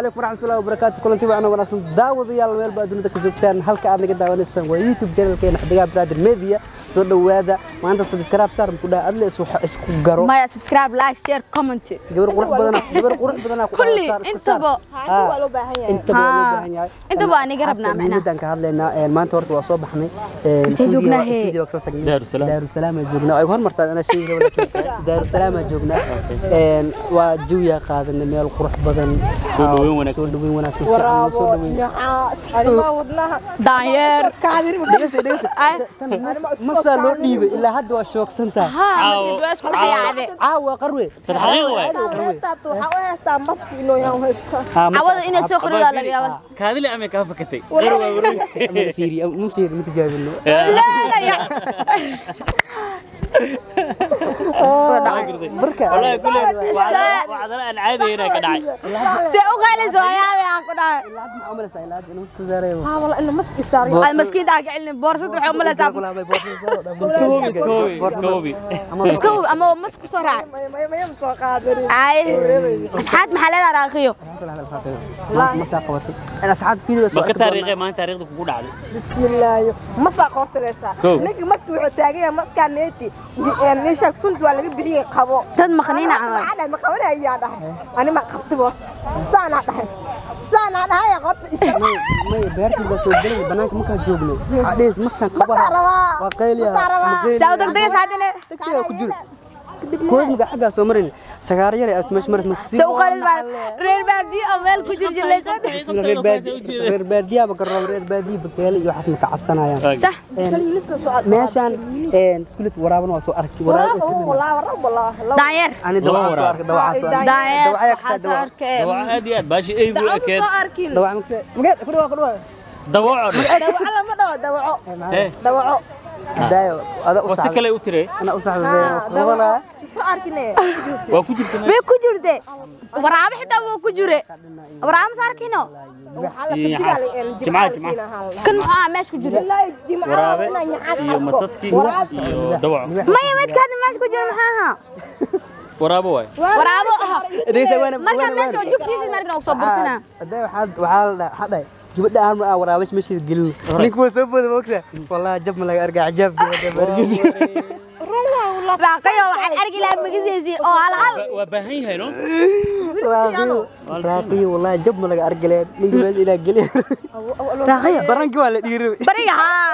Calaykum waraxmatullahi wabarakaatu. Kulanti wacan wanaagsan daawadayaal meel baa dunida ka joogtaan, halka aad naga daawanaysaan waa YouTube channelkeena Xidigaha Brother Media. Soo dhawaada. Maanta subscribe saar ku dhaha adle isku garo. Maya, subscribe, like, share, comment. Gabar qurux badan, gabar qurux badan ku kulli saar iska saar. Intaba. Waa loo baahan yahay, intaba waa loo baahan yahay. Intaba waa aniga rabnaa macnaha. Muhiimadan ka hadlaynaa maanta horta waa soo baxnay. Intee joognaa hee? Studio ka soo tagnay. Daarusalaam. Daarusalaam aan joognaa. Ay hormartaan ana sheegi rabo, laakiin Daarusalaam aan joognaa. Waa jawiya qaadanay, meel qurux badan. Soo dhaweyn wanaagsan. Soo dhaweyn wanaagsan, fiican loo soo dhaweyn. Daanyeer. Dhegeysi, dhegeysi. Tan masaa loo dhiibay, ilaa hadda waa shoogsan tahay. Ha, masjid waa isku dhex yaacde. Caawa qarwe. Tadxaqiiq waay. Cawada inaad soo qoridaa laga yaabaa. Kaadile ama kaa fakatay? Qarwa warwi. Ma fiiri, ma fiiri, ma tijaabino. La ya. Marka wallahi kulli wacdala aan caadayna ka dhacay. Se u qaalis waa yaabay aan ku dhahay. Ilaa hadda maxaa umalaysaa ilaa hadda inuu isku saarayo? Ay maskiinta aan ka celinin boorsada, waxay u malaysaa. Iska hubi, iska hubi. Iska hubi ama mas ku soo raac. Ay asxaab, maxaa leedahay raaqiyo? Masaa qabatay asxaabta fiidiyos. Ma ka taariikhee maanta taariikhda kugu dhacday? Bismillaahi, masaa qoortiraysaa. Kow. Ninkii maski wuxuu taagan yahay maskaa neeti meeshaa sunta waa laga bixiyey qabo. Dad maqniina camal. Maxaa dhahay? Ma qabanayaa dhahay, ani ma qabtay boorsa saanaa dhahay, saanaa dhahay qoorta isa. May beertii baa soo gelay banaanka markaa joognay adhees masaan qabaha. Masaa rabaa. Waa qayliya. Masaa rabaa. Saa u degdegaysa haddana. Degdega ku jiro kood muga xaggaa soo marin sagaar yar aad meesha marin. Se u qaalis baa reer baadiyo oo meel ku jirjilaysan. Reer baadi, reer baadiyaaba garoon, reer baadiya bakeele iyo waxaas ma ka cabsanayaan. Sax. Meeshaan kulit waraabana waa soo arkay waraab. Daanyeer. Ani dawacaan soo arkay, dawacaan soo arkay. Daanyeer. Dawacayaa waxaa kasaa soo dawac. arkay. Dawaco aad iyo aad baashi eygu ekeed. Dawac makse mageed ku dhawaa, ku dhawaa. Dawaco. Eh. Daayo ada u waa si saxday. kale u tirey. Ana u saxday qabanaya. Waa ku jirta. Way ku jirte waraabo, xitaa wuu ku jire waraabo. Ma soo arkino? Jimcaha, jimcaha. Kan muxuu ahaa meesha ku jire? Waraabe iyo masaski iyo dawaco. Maya, midka hadda meesha ku jira maxaa ahaa? Waraabo waay. Waraabo ahaa. Dhegeysa, waana markaa meesha oo jugtiisa markan ugu soo bursanaa. Hadda waxaa la dhahay, waxaa dhahay gabadha aan ma waraabash meesha gelin, ninku waa soo booda moogta. Wallahi jab ma laga arkaa, cajaab gabadha ma argeysa. Raaqayo waxaan arki lahaa magasiisi oo hal hal. Waa baahan yahay no. Raaqiyo, raaqiyo, wallahi jab ma laga argileen ninka meesha ilaa geliya. Raaqayo. Baranki waa la dhiiray. Bariga haa.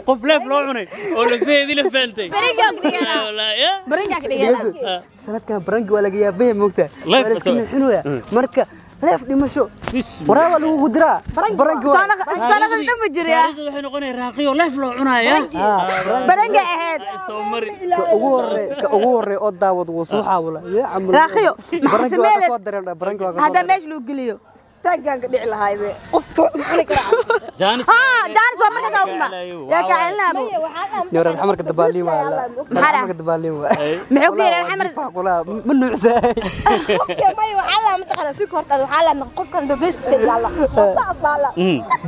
Qof leef loo cunay oo lafaheedii la faantay. Bariga ku dhiganaa. Wallaahi, ya. Bariga ka dhiganaa. Sanadkan baranki waa laga yaabaya moogta. Leef waa la iska soo- nixinaya marka leef dhimasho Bismillah. waraaba lagugu diraa baranki waa. Soo naqas dhan ma jira. Taariikhda waxay noqonaya raaqiyo leef loo cunaya. Bariga ahayd. Soo mari. Ka ugu horey, ka ugu horey oo daawad wuu soo xaawla yaa camal. Raaqiyo, maxaa baranki waa ka sameeyay? soo dareen, baranki waa ka soo hadda dareen. Meesha loo geliyo. Jaanis. Haa, jaanis waa markaas ugma yaa ka celinaa. Reer xamarka dabaaliin waa la. Maxaa dhahay? Xamarka dabaaliin waa. Muxuu ku yidhi xamar? Kula ma nuucsaay.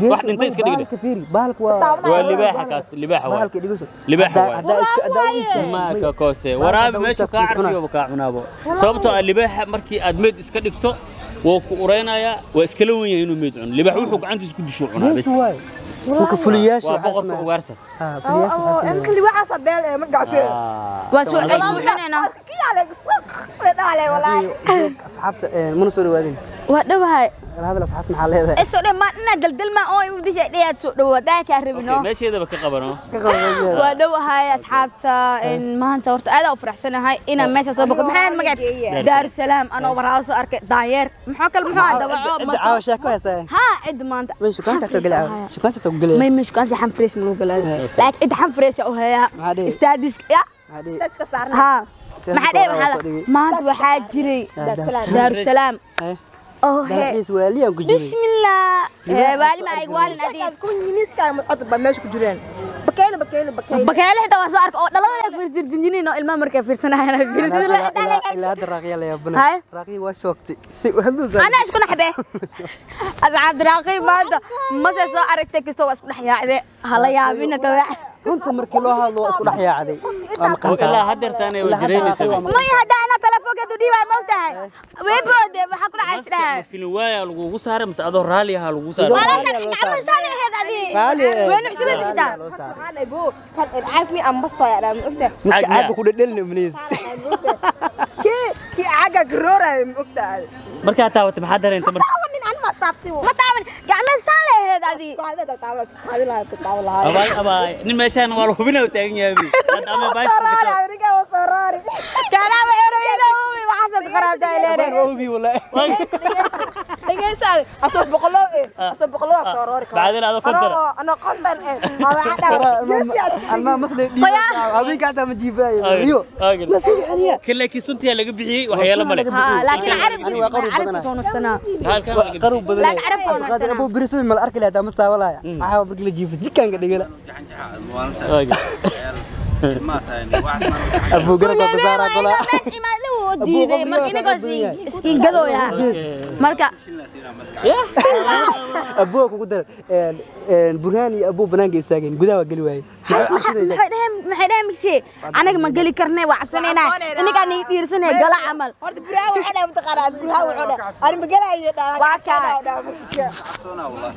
Wax dhintay iska dhigde. Bahalka fiiri, bahalka waa Waa libaaxa kaas, libaaxa waay. Bahalka dhigiso. Libaaxa waay. Haddaa iska haddaa u iibsato. Ma ka koose waraabi meeshu kaa carfiyoba kaa cunaabo, sababtoo ah libaaxa markii aad meyd iska dhigto wuu ku ureynayaa, waa iskala wen yahay inuu meyd cuno. Libaax wuxuu gacantiisa ku disho cunaa bes. Geesi waay. Marka fuliyaasha waa waxaa boqorka sameeya. ugaarta. Ah, fuliyaasha waxaa sameeya. Waa soo cesbuuxinayna. Asxaabta mana soo dhawaadin. Waa dhowahay. Hadal asxaabta maxaa leedahay? Soo dhow ma ina daldalma oo igu dishay dhayaad soo dhawaada kaa rabino. Meesheedaba ka qabano. Ka qabo meesha. Waa dhowahay asxaabta. In maanta horta aad u faraxsanahay inaan meesha soo boqo. Maxaa magac Daarusalaam anoo waraabo soo arkay, daanyeer, maxaa kale, muxuu ahaa, dawaco. Cidda caawa sheeko haysaa. Haa, cid maanta. Meesha shukaansi xataa galay caawa. Shukaansi xataa galay. May may shukaansi xam fresh ma lagu galaa, laakiin cid xam fresh u hayaa. Maxaa dhihi? Istaadis ya. Maxaa dhihi? Haa. Siyaasad maxaa dhihi waraabo maxaa soo dhigay. Maanta waxaa jiray Daarusalaam Eh, oo he dalxiis waaliyaan ku jiray. Bismillah. Waali ma ay waalin adiga. Bakeele xitaa waa soo arka oo dhalada firjirjinjinin oo ilmaha markay fiirsanayaan ay fiirsanayaan. Ilaa hadda raaqiya la yaabana. Haye. Raaqiya waa shoogtay si haduu. Anaa isku naxbe asxaabta raaqi maanta mase soo aragtay kastoo waa isku dhex yaacde, hala yaabina tawac. Runta markii loo hadlo waa isku dhex yaacday. Ilaa haddeertaana way jireynaysaa. Maya, hadda anaa telefoonkeedu dhiibaa ma ogtahay? Way boode, waxaa ku dhacay Maska isdhahay. ma filin waaya lagugu saaray mise adoo raalli ahaa lagugu saaray? Walaasha gacmaha saali ahayd adi. Raali ahayd. Way nuxsibaysa xitaa. Loo saaray. Waxaa dhahay, boo, kan caag mi aan bas waaya dhaa, ma ogtahay? Miska Caag miyaa? Caaga ku dhedhelna maleys. Kii caaga garooraya, ma ogtahay? Markaa taawatay maxaa dareentay marka? Taawanin, ani ma taabtay. Ma taaban, gacmaha saali ahayd adi. Isku qaadi lahaa, ku taawan lahaa. Abaay, abaay, nin meeshaan waa la hubinaa uu taagan yahay hadda ama baash. Soo raari. Kaalaa waxay rabeen inaa hubi, waxaasoo ka qaraabtaa Abaan ileene. waa hubi wallahi. Dhegeysaade, asoo boqolo eh, asoo boqolo waa soo roori. Bacdina adoo 50. Anoo 50 eh, waa waxaa dhahay. Almaa masle dhiiba habeenka xataa ma jiifaayo iyo masle celiya. Kan laakiin suntiyaa laga bixiyey, waxyeelo male. Ha, laakiin carabki Ani waa qarow carabki badanahay. soo nuxsanaa. Halkan laga Qarow badan. Laakiin carabka waa Cabdiqaadir nuucsanaa. abuu beri subax ma la arki lahaa mas taawalaya waxaa markii la jiifo jikaanka dhigala. Bixiyey. Abuu garabka ku saaraa golaa. Diiday marka inagoo iskiingadooya marka. Abuu kugu dar Burhaan iyo abuu banaanka istaageen, gudaha waa geli waayey. Maxay dhaheen migse anaga ma geli karnay, waa cabsanaynaa, inagaa niga dhiirsanaya gala camal. Horta Burhaan wuxuu dhahay, mataqaanaa, Burhaan wuxuu dhahay ani magalaayo dhahay. Waa kaa. Maska.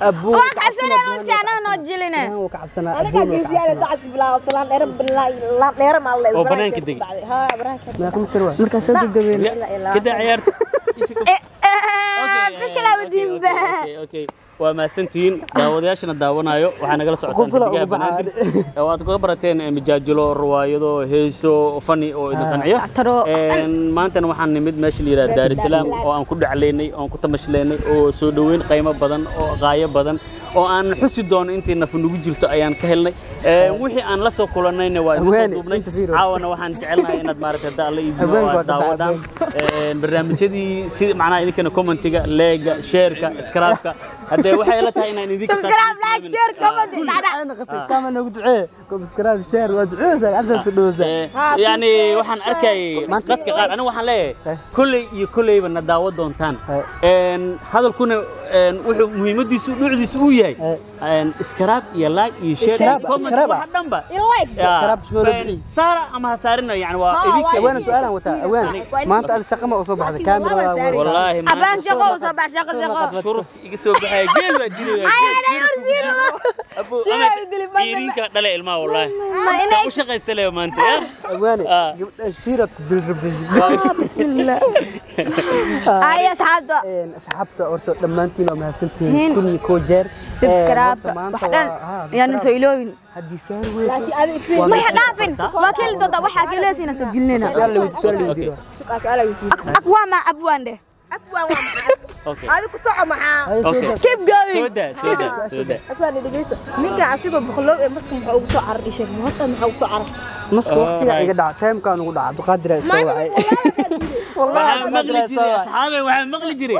Abuu waa cabsanayna uska anaga noo jiline. Burhaan wuu ka cabsanaa. Anagaa Abuuna wuu ka geesiyaal cabsanaa. sacadki bilaabto laan dheer, laan dheer ma la. Oo banaanka degay. Ha, banaanka. Meeqa mitir waay? Markaa soo gabagabeyn. Kada ciyaarta. Fishilaa wadiinba. Okay, waa mahadsantihiin daawadayaashana daawanayo. Waxaa nagala socotaan Qosla Xidigaha ugu baxaa. Banaadir oo aad kaga barateen mijaajilo, riwaayado, heeso, fani oo idin qanciyo. Shactaro. Maantana waxaan nimid meesha la yidhaha Daarusalaam oo aan ku dhaclaynay oon ku tamashlaynay oo soo dhoweyn qiimo badan oo qaayo badan oo aan xusi doono intii nafu nagu jirto ayaan ka helnay. Wixii aan la soo kulannayna waa idin soo Abwaane, duubnay. inta fiiro. Caawana waxaan jecelnahay inaad maaragtay hadda alla iibino Abwaanku oo waa aad daawadaan barnaamijyadii si macnaha idinkana commentiga, leega, shareka, subscribe-ka haddee waxay ila tahay inaan idinka Subscribe, like, share, comment, dhacdhac. Ayna qabtay sama nagu ducee, subscribe, share, waa duceeysaa, gacanta soo dhawaysaa. Yani waxaan arkayay dadka qaar, anigu waxaan leeyahay kolley iyo kolleyba na daawo doontaan. Hadalkuna wuxuu muhiimadiisu dhucdiisu uu yahay subscribe iyo like iyo share iyo Subscribe, comment subscribe. Waxa dhanba Like. Subscribe, isma loo bixiyey. Saara ama ha saarina, yani waa idinka. Awaana su'aalaan wataa, awaan maanta aad shaqa ma u soo baxday kaamirada? Wallaahi abaan maanta shaqo u soo bax, shaqo shaqo. Shurufka iga soo baxaya geel waa dilaya. Abu Shilay u dilay, irinka dhale ilmaha wallaahi Ma inay u shaqaysta leeyo maanta ya. Awaane Ah. gabdha shiirad ku dil rabtay. Bismillah, ay asxaabta. Asxaabta horta dhammaantiin waa mahadsantihiin Hiin. 1001 jeer. Subscribe Horta maanta wax dhan yaanan soo iloobin. Haddii saar weyso Laakiin adiga fiir. Ma dhaafin, waa keeli doontaa waxaa keleesiina soo gelinayna. Su'aal la weydiiyo, su'aal la weydiiyo. Su'aal su'aal weydiiyo. Ak waa ma abwaan dheh. Afwaan waa maxaa? Okay. Adiga ku soco maxaa? Okay. Keep going. Soo daa, soo daa, soo daa. Afwaan, dhegeyso. Ninka asigoo boqolow ee maska muxuu ugu soo carar isheeg? Horta maxaa ugu soo carar? Maska waqtiga iga dhaca, timekaan ugu dhaca, Abduqaadir ayaa soo wacay. Wallahi Waxaan maqli Abduqaadir ayaa soo jiray wacay. Asxaabay, waxaan maqli jiray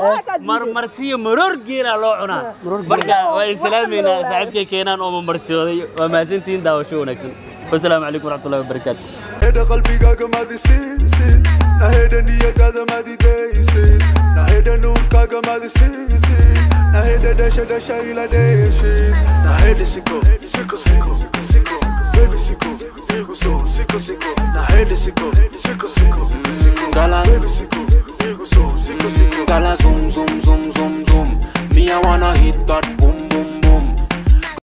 marmarsiyo maroor geelaa loo cunaa. Maroor geel. Marka waa islaamaynaa saaxiibkay keenaan oo mamarsiyoday. Waa mahadsantihiin, daawasho wanaagsan, wasalaamu calaykum waraxmatullahi wabarakaatu. Naheda qalbigaaga madisiisid, naheda niyadaada madidaysid, naheda nuurkaaga madisiisid, naheda dhasha dhasha ila dheeshid, naheda siko siko siko siko baby siko igu soo siko siko, naheda siko siko siko siko baby siko igu soo siko siko. Gala zoom zoom zoom zoom zoom. Me I wanna hit that.